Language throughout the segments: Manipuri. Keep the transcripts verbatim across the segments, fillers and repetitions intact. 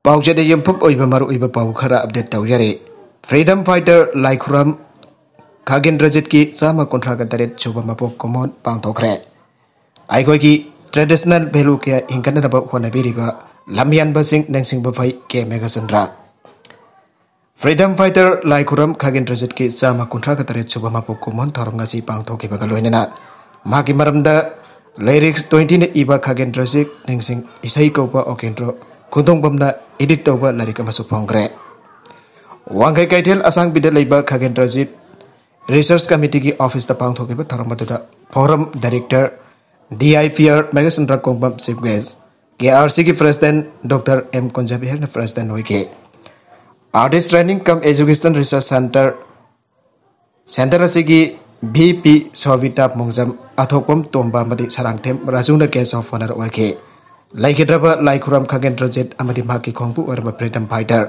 ꯄꯥꯎꯆꯦꯗ ꯌꯨꯝꯐꯝ ꯑꯣꯏꯕ ꯃꯔꯨꯑꯣꯏꯕ ꯄꯥꯎ ꯈꯔ ꯑꯞꯗꯦꯠ ꯇꯧꯖꯔꯤ꯫ ꯐ꯭ꯔꯤꯗꯝ ꯐꯥꯏꯇꯔ ꯂꯥꯏꯈꯨꯔꯝ ꯈꯥꯒꯦꯟꯗ꯭ꯔꯖꯤꯠꯀꯤ ꯆꯥꯝꯃ ꯀꯨꯟꯊ꯭ꯔꯥꯒ ꯇꯔꯦꯠ ꯁꯨꯕ ꯃꯄꯣꯛ ꯀꯨꯝꯑꯣꯟ ꯄꯥꯡꯊꯣꯛꯈ꯭ꯔꯦ꯫ ꯑꯩꯈꯣꯏꯒꯤ ꯇ꯭ꯔꯦꯗꯤꯁꯅꯦꯜ ꯚꯦꯂꯨ ꯀꯌꯥ ꯍꯤꯡꯒꯠꯅꯅꯕ ꯍꯣꯠꯅꯕꯤꯔꯤꯕ ꯂꯝꯌꯥꯟꯕꯁꯤꯡ ꯅꯤꯡꯁꯤꯡꯕ ꯐꯩ, ꯀꯦ ꯃꯦꯘꯆꯟꯗ꯭ꯔ꯫ ꯐ꯭ꯔꯤꯗꯝ ꯐꯥꯏꯇꯔ ꯂꯥꯏꯈꯨꯔꯝ ꯈꯥꯒꯦꯟꯗ꯭ꯔꯖꯤꯠꯀꯤ ꯆꯥꯝꯃ ꯀꯨꯟꯊ꯭ꯔꯥꯒ ꯇꯔꯦꯠ ꯁꯨꯕ ꯃꯄꯣꯛ ꯀꯨꯝꯑꯣꯟ ꯊꯧꯔꯝ ꯉꯁꯤ ꯄꯥꯡꯊꯣꯛꯈꯤꯕꯒ ꯂꯣꯏꯅꯅ ꯃꯍꯥꯛꯀꯤ ꯃꯔꯝꯗ ꯂꯥꯏꯔꯤꯛ ꯇ꯭ꯋꯦꯟꯇꯤꯅ ꯏꯕ ꯈꯥꯒꯦꯟꯗ꯭ꯔꯖꯤꯠ ꯅꯤꯡꯁꯤꯡ ꯏꯁꯩ ꯀꯧꯕ ꯑꯣꯀꯦꯟꯗ꯭ꯔꯣ ꯈꯨꯟꯗꯣꯡꯕꯝꯅ ꯏꯗꯤꯠ ꯇꯧꯕ ꯂꯥꯏꯔꯤꯛ ꯑꯃꯁꯨ ꯐꯣꯡꯈ꯭ꯔꯦ꯫ ꯋꯥꯡꯈꯩ ꯀꯩꯊꯦꯜ ꯑꯁꯥꯡꯕꯤꯗ ꯂꯩꯕ ꯈꯥꯒꯦꯟꯗ꯭ꯔꯖꯤꯠ ꯔꯤꯁꯔꯁ ꯀꯃꯤꯇꯤꯒꯤ ꯑꯣꯐꯤꯁꯇ ꯄꯥꯡꯊꯣꯛꯈꯤꯕ ꯊꯧꯔꯝ ꯑꯗꯨꯗ former director D I P R Meghachandra Kongbam chief guest, K R ꯁꯤꯒꯤ ꯄ꯭ꯔꯦꯁꯤꯗꯦꯟꯠ ꯗꯣꯛꯇꯔ ꯑꯦꯝ ꯀꯨꯟꯖꯕꯤꯍꯔꯅ ꯄ꯭ꯔꯦꯁꯤꯗꯦꯟꯠ ꯑꯣꯏꯈꯤ꯫ Artist training cum education resource centre centre ꯑꯁꯤꯒꯤ ꯚꯤ ꯄꯤ ꯁꯣꯚꯤꯇꯥ ꯃꯣꯡꯖꯝ, ꯑꯊꯣꯛꯄꯝ ꯇꯣꯝꯕ ꯑꯃꯗꯤ ꯁꯔꯥꯡꯊꯦꯝ ꯔꯥꯖꯨꯅ ꯒꯦꯁ ꯑꯣꯐ ꯑꯣꯅꯔ ꯑꯣꯏꯈꯤ꯫ ꯂꯩꯈꯤꯗ꯭ꯔꯕ ꯂꯥꯏꯈꯨꯔꯝ ꯈꯥꯒꯦꯟꯗ꯭ꯔꯖꯤꯠ ꯑꯃꯗꯤ ꯃꯍꯥꯛꯀꯤ ꯈꯣꯡꯕꯨ ꯑꯣꯏꯔꯕ ꯐ꯭ꯔꯤꯗꯝ ꯐꯥꯏꯇꯔ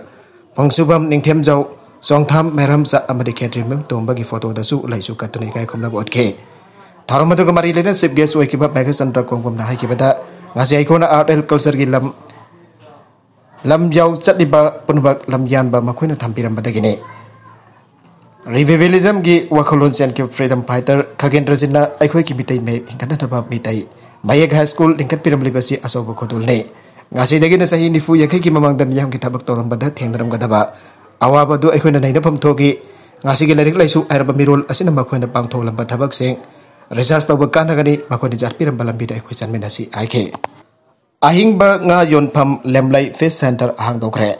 ꯄꯣꯡꯁꯨꯕꯝ ꯅꯤꯡꯊꯦꯝꯖꯧ, ꯆꯣꯡꯊꯥꯝ ꯃꯦꯔꯝꯆꯥ ꯑꯃꯗꯤ ꯈꯦꯇ꯭ꯔꯤꯃꯌꯨꯝ ꯇꯣꯝꯕꯒꯤ ꯐꯣꯇꯣꯗꯁꯨ ꯂꯩꯁꯨ ꯀꯠꯇꯨꯅ ꯏꯀꯥꯏ ꯈꯨꯝꯅꯕ ꯎꯠꯈꯤ꯫ ꯊꯧꯔꯝ ꯑꯗꯨꯒ ꯃꯔꯤ ꯂꯩꯅꯅ ꯆꯤꯐ ꯒꯦꯁ ꯑꯣꯏꯈꯤꯕ ꯃꯦꯘꯆꯟꯗ꯭ꯔ ꯀꯣꯡꯕꯝꯅ ꯍꯥꯏꯈꯤꯕꯗ, ꯉꯁꯤ ꯑꯩꯈꯣꯏꯅ ꯑꯥꯔꯠ ꯑꯦꯟ ꯀꯜꯆꯔꯒꯤ ꯂꯝ ꯂꯝ ꯌꯥꯎ ꯆꯠꯂꯤꯕ ꯄꯨꯝꯅꯃꯛ ꯂꯝ ꯌꯥꯟꯕ ꯃꯈꯣꯏꯅ ꯊꯝꯕꯤꯔꯝꯕꯗꯒꯤꯅꯤ꯫ ꯔꯤꯚꯤꯚꯦꯂꯤꯖꯝꯒꯤ ꯋꯥꯈꯜꯂꯣꯟ ꯆꯦꯟꯈꯤꯕ ꯐ꯭ꯔꯤꯗꯝ ꯐꯥꯏꯇꯔ ꯈꯥꯒꯦꯟꯗ꯭ꯔꯖꯤꯠꯅ ꯑꯩꯈꯣꯏꯒꯤ ꯃꯤꯇꯩ ꯃꯌꯦꯛ ꯍꯤꯡꯒꯠꯅꯅꯕ ꯃꯤꯇꯩ ꯃꯌꯦꯛ ꯍꯥꯏ ꯁ꯭ꯀꯨꯜ ꯂꯤꯡꯈꯠꯄꯤꯔꯝꯂꯤꯕꯁꯤ ꯑꯆꯧꯕ ꯈꯨꯗꯣꯜꯅꯤ꯫ ꯉꯁꯤꯗꯒꯤꯅ ꯆꯍꯤ ꯅꯤꯐꯨ ꯌꯥꯡꯈꯩꯒꯤ ꯃꯃꯥꯡꯗ ꯃꯤꯌꯥꯝꯒꯤ ꯊꯕꯛ ꯇꯧꯔꯝꯕꯗ ꯊꯦꯡꯅꯔꯝꯒꯗꯕ ꯑꯋꯥꯕ ꯑꯗꯨ ꯑꯩꯈꯣꯏꯅ ꯅꯩꯅꯐꯝ ꯊꯣꯛꯏ꯫ ꯉꯁꯤꯒꯤ ꯂꯥꯏꯔꯤꯛ ꯂꯥꯏꯁꯨ ꯍꯥꯏꯔꯕ ꯃꯤꯔꯣꯜ ꯑꯁꯤꯅ ꯃꯈꯣꯏꯅ ꯄꯥꯡꯊꯣꯛꯂꯝꯕ ꯊꯕꯛꯁꯤꯡ ꯔꯤꯁꯔꯁ ꯇꯧꯕ ꯀꯥꯟꯅꯒꯅꯤ꯫ ꯃꯈꯣꯏꯅ ꯆꯠꯄꯤꯔꯝꯕ ꯂꯝꯕꯤꯗ ꯑꯩꯈꯣꯏ ꯆꯠꯃꯤꯟꯅꯁꯤ ꯍꯥꯏꯈꯤ꯫ ꯑꯍꯤꯡꯕ ꯉꯥ ꯌꯣꯟꯐꯝ ꯂꯦꯝꯂꯩ ꯐꯤꯁ ꯁꯦꯟꯇꯔ ꯍꯥꯡꯗꯣꯛꯈ꯭ꯔꯦ꯫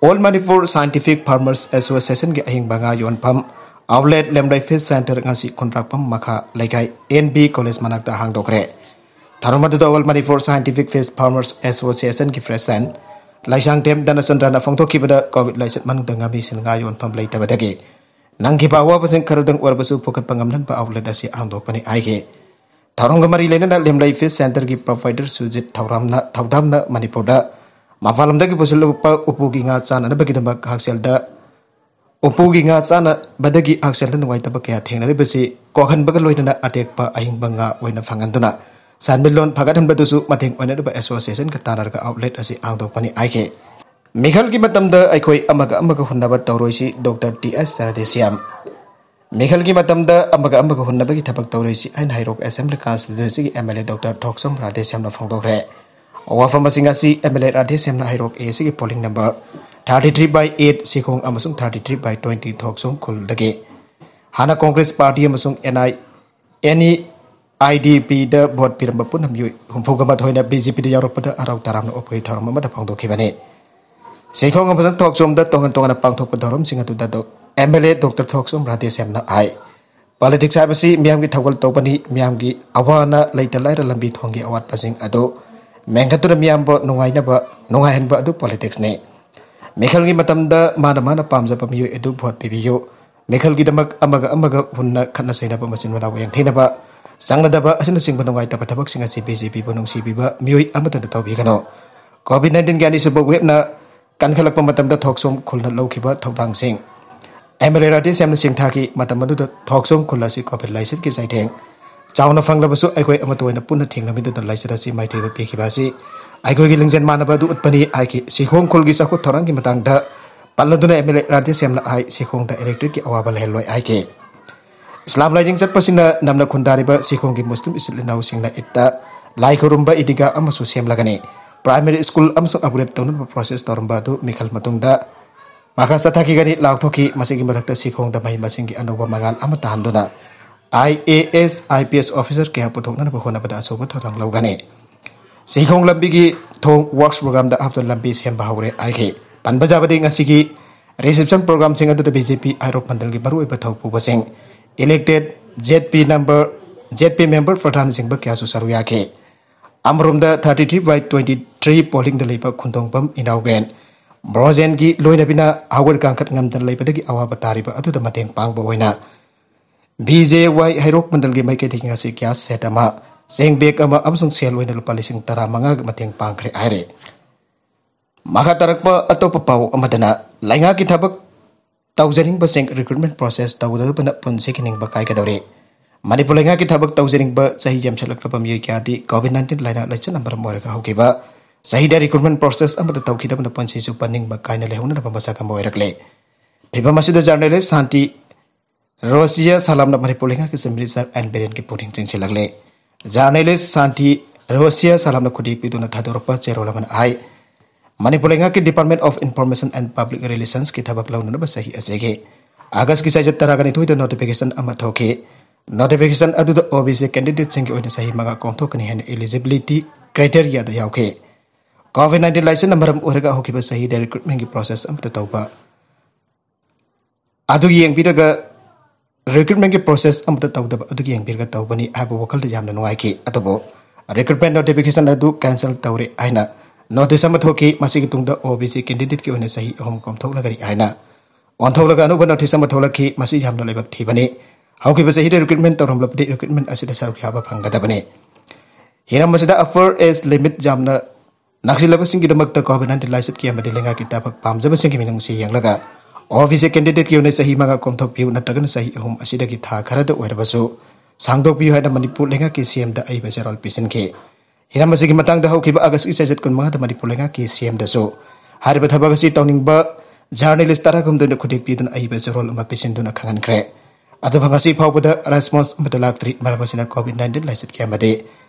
ꯑꯣꯜ ꯃꯅꯤꯄꯨꯔ ꯁꯥꯏꯟꯇꯤꯐꯤꯛ ꯐꯥꯔꯃꯔꯁ ꯑꯦꯁꯣꯁꯤꯌꯦꯁꯟꯒꯤ ꯑꯍꯤꯡꯕ ꯉꯥ ꯌꯣꯟꯐꯝ ꯑꯥꯎꯠꯂꯦꯠ ꯂꯦꯝꯂꯩ ꯐꯤꯁ ꯁꯦꯟꯇꯔ ꯉꯁꯤ ꯈꯨꯟꯗ꯭ꯔꯥꯛꯄꯝ ꯃꯈꯥ ꯂꯩꯀꯥꯏ ꯑꯦꯟ ꯕꯤ ꯀꯣꯂꯦꯖ ꯃꯅꯥꯛꯇ ꯍꯥꯡꯗꯣꯛꯈ꯭ꯔꯦ꯫ ꯊꯧꯔꯝ ꯑꯗꯨꯗ all Manipur scientific fish farmers ꯑꯦꯁꯣꯁꯤꯌꯦꯁꯟꯒꯤ ꯄ꯭ꯔꯦꯁꯤꯗꯦꯟꯠ ꯂꯩꯁꯥꯡꯊꯦꯝ ꯙꯅꯆꯟꯗ꯭ꯔꯅ ꯐꯣꯡꯗꯣꯛꯈꯤꯕꯗ, ꯀꯣꯚꯤꯗ ꯂꯥꯏꯆꯠ ꯃꯅꯨꯡꯗ ꯉꯥꯃꯤꯁꯤꯡ ꯉꯥ ꯌꯣꯟꯐꯝ ꯂꯩꯇꯕꯗꯒꯤ ꯅꯪꯈꯤꯕ ꯑꯋꯥꯕꯁꯤꯡ ꯈꯔꯗꯪ ꯑꯣꯏꯔꯕꯁꯨ ꯄꯨꯈꯠꯄ ꯉꯝꯅꯅꯕ ꯑꯥꯎꯠꯂꯦꯠ ꯑꯁꯤ ꯍꯥꯡꯗꯣꯛꯄꯅꯤ ꯍꯥꯏꯈꯤ꯫ ꯊꯧꯔꯝꯒ ꯃꯔꯤ ꯂꯩꯅꯅ ꯂꯦꯝꯂꯩ ꯐꯤꯁ ꯁꯦꯟꯇꯔꯒꯤ ꯄ꯭ꯔꯣꯄꯥꯏꯇꯔ ꯁꯨꯖꯤꯠ ꯊꯧꯔꯥꯝꯅ ꯊꯧꯗꯥꯝꯅ ꯃꯅꯤꯄꯨꯔꯗ ꯃꯄꯥꯟ ꯂꯝꯗꯒꯤ ꯄꯨꯁꯤꯜꯂꯛꯄ ꯎꯄꯨꯒꯤ ꯉꯥ ꯆꯥꯅꯅꯕꯒꯤꯗꯃꯛ ꯍꯛꯁꯦꯜꯗ, ꯎꯄꯨꯒꯤ ꯉꯥ ꯆꯥꯅꯕꯗꯒꯤ ꯍꯛꯁꯦꯜꯗ ꯅꯨꯡꯉꯥꯏꯇꯕ ꯀꯌꯥ ꯊꯦꯡꯅꯔꯤꯕꯁꯤ ꯀꯣꯛꯍꯟꯕꯒ ꯂꯣꯏꯅꯅ ꯑꯇꯦꯛꯄ ꯑꯍꯤꯡꯕ ꯉꯥ ꯑꯣꯏꯅ ꯐꯪꯍꯟꯗꯨꯅ ꯁꯦꯟꯃꯤꯠꯂꯣꯟ ꯐꯒꯠꯍꯟꯕꯗꯁꯨ ꯃꯇꯦꯡ ꯑꯣꯏꯅꯅꯕ ꯑꯦꯁꯣꯁꯤꯌꯦꯁꯟꯒ ꯇꯥꯟꯅꯔꯒ ꯑꯥꯎꯠꯂꯦꯠ ꯑꯁꯤ ꯍꯥꯡꯗꯣꯛꯄꯅꯤ ꯍꯥꯏꯈꯤ꯫ ꯃꯤꯈꯜꯒꯤ ꯃꯇꯝꯗ ꯑꯩꯈꯣꯏ ꯑꯃꯒ ꯑꯃꯒ ꯍꯨꯟꯅꯕ ꯇꯧꯔꯣꯏꯁꯤ, ꯗꯣꯛꯇꯔ ꯇꯤ ꯑꯦꯁ ꯁꯔꯗꯦꯁꯤꯌꯥꯝ꯫ ꯃꯤꯈꯜꯒꯤ ꯃꯇꯝꯗ ꯑꯃꯒ ꯑꯃꯒ ꯍꯨꯟꯅꯕꯒꯤ ꯊꯕꯛ ꯇꯧꯔꯣꯏꯁꯤ ꯍꯥꯏꯅ ꯍꯩꯔꯣꯛ ꯑꯦꯁꯦꯝꯕ꯭ꯂꯤ ꯀꯟꯁꯇꯤꯇ꯭ꯋꯦꯟꯁꯤꯒꯤ M L A doctor Thokchom ꯔꯥꯙꯦꯁ꯭ꯌꯥꯝꯅ ꯐꯣꯡꯗꯣꯛꯈ꯭ꯔꯦ꯫ ꯋꯥꯐꯝ ꯑꯁꯤꯡ ꯑꯁꯤ ꯑꯦꯝ ꯑꯦꯜ ꯑꯦ ꯔꯥꯙꯦꯁ꯭ꯌꯥꯝꯅ ꯍꯩꯔꯣꯛ ꯑꯦ ꯁꯤꯒꯤ polling number thirty three by eight ꯁꯤꯈꯣꯡ ꯑꯃꯁꯨꯡ ꯊꯥꯔꯇꯤ ꯊ꯭ꯔꯤ ꯕꯥꯏ ꯇ꯭ꯋꯦꯟꯇꯤ ꯊꯣꯛꯆꯣꯝ ꯈꯨꯜꯗꯒꯤ ꯍꯥꯟꯅ ꯀꯣꯡꯒ꯭ꯔꯦꯁ ꯄꯥꯔꯇꯤ ꯑꯃꯁꯨꯡ N I N E I D ꯄꯤꯗ ꯚꯣꯠ ꯄꯤꯔꯝꯕ ꯄꯨꯟꯅ ꯃꯤꯑꯣꯏ ꯍꯨꯝꯐꯨꯒ ꯃꯥꯊꯣꯏꯅ ꯕꯤ ꯖꯦ ꯄꯤꯗ ꯌꯥꯎꯔꯛꯄꯗ ꯍꯔꯥꯎ ꯇꯔꯥꯝꯅ ꯑꯣꯛꯄꯒꯤ ꯊꯧꯔꯝ ꯑꯃꯗ ꯐꯣꯡꯗꯣꯛꯈꯤꯕꯅꯤ꯫ ꯁꯤꯈꯣꯡ ꯑꯃꯁꯨꯡ ꯊꯣꯛꯆꯣꯝꯗ ꯇꯣꯉꯥꯟ ꯇꯣꯉꯥꯟꯅ ꯄꯥꯡꯊꯣꯛꯄ ꯊꯧꯔꯝꯁꯤꯡ ꯑꯗꯨꯗ ꯗꯣ-, M L A doctor Thokchom ꯔꯥꯙꯦꯁ꯭ꯌꯥꯝꯅ ꯍꯥꯏ, ꯄꯣꯂꯤꯇꯤꯛꯁ ꯍꯥꯏꯕꯁꯤ ꯃꯤꯌꯥꯝꯒꯤ ꯊꯧꯒꯜ ꯇꯧꯕꯅꯤ, ꯃꯤꯌꯥꯝꯒꯤ ꯑꯋꯥ ꯑꯅꯥ, ꯂꯩꯇ ꯂꯥꯏꯔ, ꯂꯝꯕꯤ ꯊꯣꯡꯒꯤ ꯑꯋꯥꯠꯄꯁꯤꯡ ꯑꯗꯨ ꯃꯦꯟꯈꯠꯇꯨꯅ ꯃꯤꯌꯥꯝꯕꯨ ꯅꯨꯡꯉꯥꯏꯅꯕ, ꯅꯨꯡꯉꯥꯏꯍꯟꯕ ꯑꯗꯨ ꯄꯣꯂꯤꯇꯤꯛꯁꯅꯤ꯫ ꯃꯤꯈꯜꯒꯤ ꯃꯇꯝꯗ ꯃꯥꯅ ꯃꯥꯅ ꯄꯥꯝꯖꯕ ꯃꯤꯑꯣꯏ ꯑꯗꯨ ꯚꯣꯠ ꯄꯤꯕꯤꯌꯨ꯫ ꯃꯤꯈꯜꯒꯤꯗꯃꯛ ꯑꯃꯒ ꯑꯃꯒ ꯍꯨꯟꯅ ꯈꯠꯅ ꯆꯩꯅꯕ, ꯃꯆꯤꯟ ꯃꯅꯥꯎ ꯌꯦꯡꯊꯤꯅꯕ, ꯆꯥꯡꯅꯗꯕ ꯑꯁꯤꯅꯆꯤꯡꯕ ꯅꯨꯡꯉꯥꯏꯇꯕ ꯊꯕꯛꯁꯤꯡ ꯑꯁꯤ ꯕꯤ ꯖꯦ ꯄꯤꯕꯨ ꯅꯨꯡꯁꯤꯕꯤꯕ ꯃꯤꯑꯣꯏ ꯑꯃꯠꯇꯅ ꯇꯧꯕꯤꯒꯅꯨ꯫ ꯀꯣꯚꯤꯗ ꯅꯥꯏꯟꯇꯤꯟꯒꯤ ꯑꯅꯤꯁꯨꯕ ꯋꯦꯕꯅ ꯀꯟꯈꯠꯂꯛꯄ ꯃꯇꯝꯗ ꯊꯣꯛꯆꯣꯝ ꯈꯨꯜꯅ ꯂꯧꯈꯤꯕ ꯊꯧꯗꯥꯡꯁꯤꯡ꯫ ꯑꯦꯝ ꯑꯦꯜ ꯑꯦ ꯔꯥꯙꯦꯁ꯭ꯌꯥꯝꯅ ꯁꯤꯡꯊꯥꯈꯤ꯫ ꯃꯇꯝ ꯑꯗꯨꯗ ꯊꯣꯛꯆꯣꯝ ꯈꯨꯜ ꯑꯁꯤ ꯀꯣꯚꯤꯗ ꯂꯥꯏꯆꯠꯀꯤ ꯆꯩꯊꯦꯡ ꯆꯥꯎꯅ ꯐꯪꯂꯕꯁꯨ ꯑꯩꯈꯣꯏ ꯑꯃꯠꯇ ꯑꯣꯏꯅ ꯄꯨꯟꯅ ꯊꯦꯡꯅꯃꯤꯟꯅꯗꯨꯅ ꯂꯥꯏꯆꯠ ꯑꯁꯤ ꯃꯥꯏꯊꯤꯕ ꯄꯤꯈꯤꯕ ꯑꯁꯤ ꯑꯩꯈꯣꯏꯒꯤ ꯂꯤꯡꯖꯦꯜ ꯃꯥꯟꯅꯕ ꯑꯗꯨ ꯎꯠꯄꯅꯤ ꯍꯥꯏꯈꯤ꯫ ꯁꯤꯈꯣꯡ ꯈꯨꯜꯒꯤ ꯆꯥꯎꯈꯠ ꯊꯧꯔꯥꯡꯒꯤ ꯃꯇꯥꯡꯗ ꯄꯜꯂꯗꯨꯅ ꯑꯦꯝ ꯑꯦꯜ ꯑꯦ ꯔꯥꯙꯦꯁ꯭ꯌꯥꯝꯅ ꯍꯥꯏ, ꯁꯤꯈꯣꯡꯗ ꯏꯂꯦꯛꯇ꯭ꯔꯤꯛꯀꯤ ꯑꯋꯥꯕ ꯂꯩꯍꯜꯂꯣꯏ ꯍꯥꯏꯈꯤ꯫ ꯏꯁꯂꯥꯝ ꯂꯥꯏꯅꯤꯡ ꯆꯠꯄꯁꯤꯡꯅ ꯅꯝꯅ ꯈꯨꯟꯗꯥꯔꯤꯕ ꯁꯤꯈꯣꯡꯒꯤ ꯃꯨꯁꯂꯤꯝ ꯏꯆꯤꯜ ꯏꯅꯥꯎꯁꯤꯡꯅ ꯏꯗꯇ ꯂꯥꯏ ꯈꯨꯔꯨꯝꯕ ꯏꯗꯤꯒꯥ ꯑꯃꯁꯨ ꯁꯦꯝꯂꯒꯅꯤ꯫ ꯄ꯭ꯔꯥꯏꯃꯔꯤ ꯁ꯭ꯀꯨꯜ ꯑꯃꯁꯨꯡ ꯑꯞꯒ꯭ꯔꯦꯗ ꯇꯧꯅꯕ ꯄ꯭ꯔꯣꯁꯦꯁ ꯇꯧꯔꯝꯕ ꯑꯗꯨ ꯃꯤꯈꯜ ꯃꯇꯨꯡꯗ ꯃꯈꯥ ꯆꯠꯊꯈꯤꯒꯅꯤ ꯂꯥꯎꯊꯣꯛꯈꯤ꯫ ꯃꯁꯤꯒꯤ ꯃꯊꯛꯇ ꯁꯤꯈꯣꯡꯗ ꯃꯍꯩ ꯃꯁꯤꯡꯒꯤ ꯑꯅꯧꯕ ꯃꯉꯥꯜ ꯑꯃ ꯇꯥꯍꯟꯗꯨꯅ I A S, I P S officer ꯀꯌꯥ ꯄꯨꯊꯣꯛꯅꯅꯕ ꯍꯣꯠꯅꯕꯗ ꯑꯆꯧꯕ ꯊꯧꯗꯥꯡ ꯂꯧꯒꯅꯤ꯫ ꯁꯤꯈꯣꯡ ꯂꯝꯕꯤꯒꯤ ꯊꯣꯡ ꯋꯥꯔꯛꯁ ꯄ꯭ꯔꯣꯒ꯭ꯔꯥꯝꯗ ꯍꯥꯞꯇꯨꯅ ꯂꯝꯕꯤ ꯁꯦꯝꯕ ꯍꯧꯔꯦ ꯍꯥꯏꯈꯤ꯫ ꯄꯟꯕ ꯌꯥꯕꯗꯤ ꯉꯁꯤꯒꯤ ꯔꯤꯁꯦꯞꯁꯟ ꯄ꯭ꯔꯣꯒ꯭ꯔꯥꯝꯁꯤꯡ ꯑꯗꯨꯗ ꯕꯤ ꯖꯦ ꯄꯤ ꯍꯩꯔꯣꯛ ꯃꯟꯗꯜꯒꯤ ꯃꯔꯨꯑꯣꯏꯕ ꯊꯧꯄꯨꯕꯁꯤꯡ, elected Z P number, Z P member, ꯄ꯭ꯔꯙꯥꯟꯅꯆꯤꯡꯕ ꯀꯌꯥꯁꯨ ꯁꯔꯨꯛ ꯌꯥꯈꯤ꯫ ꯑꯃꯔꯣꯝꯗ thirty three by twenty three ꯄꯣꯂꯤꯡꯗ ꯂꯩꯕ ꯈꯨꯟꯗꯣꯡꯕꯝ ꯏꯅꯥꯎꯕꯦꯟ ꯕ꯭ꯔꯣꯖꯦꯟꯒꯤ ꯂꯣꯏꯅꯕꯤꯅ ꯍꯧꯒꯠ ꯀꯥꯡꯈꯠ ꯉꯝꯗꯅ ꯂꯩꯕꯗꯒꯤ ꯑꯋꯥꯕ ꯇꯥꯔꯤꯕ ꯑꯗꯨꯗ ꯃꯇꯦꯡ ꯄꯥꯡꯕ ꯑꯣꯏꯅ ꯕꯤ ꯖꯦ ꯋꯥꯏ ꯍꯩꯔꯣꯛ ꯃꯟꯗꯜꯒꯤ ꯃꯥꯏꯀꯩꯗꯒꯤ ꯉꯁꯤ ꯒ꯭ꯌꯥꯁ ꯁꯦꯠ ꯑꯃ, ꯆꯦꯡ ꯕꯦꯒ ꯑꯃ ꯑꯃꯁꯨꯡ ꯁꯦꯜ ꯑꯣꯏꯅ ꯂꯨꯄꯥ ꯂꯤꯁꯤꯡ ꯇꯔꯥꯃꯉꯥꯒꯤ ꯃꯇꯦꯡ ꯄꯥꯡꯈ꯭ꯔꯦ ꯍꯥꯏꯔꯦ꯫ ꯃꯈꯥ ꯇꯥꯔꯛꯄ ꯑꯇꯣꯞꯄ ꯄꯥꯎ ꯑꯃꯗꯅ ꯂꯩꯉꯥꯛꯀꯤ ꯊꯕꯛ ꯇꯧꯖꯅꯤꯡꯕꯁꯤꯡ ꯔꯤꯀ꯭ꯔꯨꯠꯃꯦꯟ ꯄ꯭ꯔꯣꯁꯦꯁ ꯇꯧꯗꯅꯕꯅ ꯄꯨꯟꯁꯤꯒꯤ ꯅꯤꯡꯕ ꯀꯥꯏꯒꯗꯧꯔꯦ꯫ ꯃꯅꯤꯄꯨꯔ ꯂꯩꯉꯥꯛꯀꯤ ꯊꯕꯛ ꯇꯧꯖꯅꯤꯡꯕ ꯆꯍꯤ ꯌꯥꯝꯁꯤꯜꯂꯛꯂꯕ ꯃꯤꯑꯣꯏ ꯀꯌꯥꯗꯤ ꯀꯣꯚꯤꯗ ꯅꯥꯏꯟꯇꯤꯟ ꯂꯥꯏꯅꯥ ꯂꯥꯏꯆꯠꯅ ꯃꯔꯝ ꯑꯣꯏꯔꯒ ꯍꯧꯈꯤꯕ ꯆꯍꯤꯗ recruitment process ꯑꯃꯠꯇ ꯇꯧꯈꯤꯗꯕꯅ ꯄꯨꯟꯁꯤꯁꯨ ꯄꯟꯅꯤꯡꯕ ꯀꯥꯏꯅ ꯂꯩꯍꯧꯅꯔꯕ ꯃꯁꯛ ꯑꯃ ꯑꯣꯏꯔꯛꯂꯦ꯫ ꯐꯤꯕꯝ ꯑꯁꯤꯗ journalist ꯁꯥꯟꯇꯤ ꯔꯣꯁꯤꯌꯥ ꯁꯂꯥꯝꯅ ꯃꯅꯤꯄꯨꯔ ꯂꯩꯉꯥꯛꯀꯤ Chief Minister ꯑꯦꯟ ꯕꯤꯔꯦꯟꯒꯤ ꯄꯨꯛꯅꯤꯡ ꯆꯤꯡꯁꯤꯜꯂꯛꯂꯦ꯫ Journalist ꯁꯥꯟꯇꯤ ꯔꯣꯁꯤꯌꯥ ꯁꯂꯥꯝꯅ ꯈꯨꯗꯤ ꯄꯤꯗꯨꯅ ꯊꯥꯗꯣꯔꯛꯄ ꯆꯦꯔꯣꯜ ꯑꯃꯅ ꯍꯥꯏ, ꯃꯅꯤꯄꯨꯔ ꯂꯩꯉꯥꯛꯀꯤ Department of Information and Public Relationsꯀꯤ ꯊꯕꯛ ꯂꯧꯅꯅꯕ ꯆꯍꯤ ꯑꯁꯤꯒꯤ ꯑꯥꯒꯁꯀꯤ ꯆꯩꯆꯠ ꯇꯔꯥꯒ ꯅꯤꯊꯣꯏꯗ notification ꯑꯃ ꯊꯣꯛꯈꯤ꯫ Notification ꯑꯗꯨꯗ OBC candidateꯁꯤꯡꯒꯤ ꯑꯣꯏꯅ ꯆꯍꯤ ꯃꯉꯥ ꯀꯣꯝꯊꯣꯛꯀꯅꯤ ꯍꯥꯏꯅ eligibility criteriaꯗ ꯌꯥꯎꯈꯤ꯫ COVID nineteen ꯂꯥꯏꯆꯠꯅ ꯃꯔꯝ ꯑꯣꯏꯔꯒ ꯍꯧꯈꯤꯕ ꯆꯍꯤꯗ recruitmentꯀꯤ process ꯑꯃꯠꯇ ꯇꯧꯕ ꯑꯗꯨ ꯌꯦꯡꯕꯤꯔꯒ, recruitmentꯀꯤ process ꯑꯃꯠꯇ ꯇꯧꯗꯕ ꯑꯗꯨ ꯌꯦꯡꯕꯤꯔꯒ ꯇꯧꯕꯅꯤ ꯍꯥꯏꯕ ꯋꯥꯈꯜꯗ ꯌꯥꯝꯅ ꯅꯨꯡꯉꯥꯏꯈꯤ꯫ ꯑꯗꯨꯕꯨ recruitment notification ꯑꯗꯨ cancel ꯇꯧꯔꯦ ꯍꯥꯏꯅ notice ꯑꯃ ꯊꯣꯛꯈꯤ꯫ ꯃꯁꯤꯒꯤ ꯇꯨꯡꯗ OBC candidateꯀꯤ ꯑꯣꯏꯅ ꯆꯍꯤ ꯑꯍꯨꯝ ꯀꯣꯝꯊꯣꯛꯂꯒꯅꯤ ꯍꯥꯏꯅ ꯑꯣꯟꯊꯣꯛꯂꯒ ꯑꯅꯧꯕ notice ꯑꯃ ꯊꯣꯛꯂꯛꯈꯤ꯫ ꯃꯁꯤ ꯌꯥꯝꯅ ꯂꯥꯏꯕꯛ ꯊꯤꯕꯅꯤ꯫ ꯍꯧꯈꯤꯕ ꯆꯍꯤꯗ recruitment ꯇꯧꯔꯝꯂꯕꯗꯤ recruitment ꯑꯁꯤꯗ ꯁꯔꯨꯛ ꯌꯥꯕ ꯐꯪꯒꯗꯕꯅꯤ꯫ ꯍꯤꯔꯝ ꯑꯁꯤꯗ upper age limit ꯌꯥꯝꯅ ꯅꯛꯁꯤꯜꯂꯕꯁꯤꯡꯒꯤꯗꯃꯛꯇ COVID nineteen ꯂꯥꯏꯆꯠꯀꯤ ꯑꯃꯗꯤ ꯂꯩꯉꯥꯛꯀꯤ ꯊꯕꯛ ꯄꯥꯝꯖꯕꯁꯤꯡꯒꯤ ꯃꯤꯅꯨꯡꯁꯤ ꯌꯦꯡꯂꯒ OBC candidateꯀꯤ ꯑꯣꯏꯅ ꯆꯍꯤ ꯃꯉꯥ ꯀꯣꯝꯊꯣꯛꯄꯤꯌꯨ, ꯅꯠꯇ꯭ꯔꯒꯅ ꯆꯍꯤ ꯑꯍꯨꯝ ꯑꯁꯤꯗꯒꯤ ꯊꯥ ꯈꯔꯗ ꯑꯣꯏꯔꯕꯁꯨ ꯁꯥꯡꯗꯣꯛꯄꯤꯌꯨ ꯍꯥꯏꯅ ꯃꯅꯤꯄꯨꯔ ꯂꯩꯉꯥꯛꯀꯤ CMꯗ ꯑꯏꯕ ꯆꯦꯔꯣꯜ ꯄꯤꯁꯤꯟꯈꯤ꯫ ꯍꯤꯔꯝ ꯑꯁꯤꯒꯤ ꯃꯇꯥꯡꯗ ꯍꯧꯈꯤꯕ ꯑꯥꯒꯁꯀꯤ ꯆꯩꯆꯠ ꯀꯨꯟꯃꯉꯥꯗ ꯃꯅꯤꯄꯨꯔ ꯂꯩꯉꯥꯛꯀꯤ CMꯗꯁꯨ ꯍꯥꯏꯔꯤꯕ ꯊꯕꯛ ꯑꯁꯤ ꯇꯧꯅꯤꯡꯕ journalist ꯇꯔꯥꯍꯨꯝꯗꯣꯏꯅ ꯈꯨꯗꯦꯛ ꯄꯤꯗꯨꯅ ꯑꯏꯕ ꯆꯦꯔꯣꯜ ꯑꯃ ꯄꯤꯁꯤꯟꯗꯨꯅ ꯈꯪꯍꯟꯈ꯭ꯔꯦ꯫ ꯑꯗꯨꯕꯨ ꯉꯁꯤ ꯐꯥꯎꯕꯗ response ꯑꯃꯠꯇ ꯂꯥꯛꯇ꯭ꯔꯤ꯫ ꯃꯔꯝ ꯑꯁꯤꯅ COVID nineteen ꯂꯥꯏꯆꯠꯀꯤ ꯑꯃꯗꯤ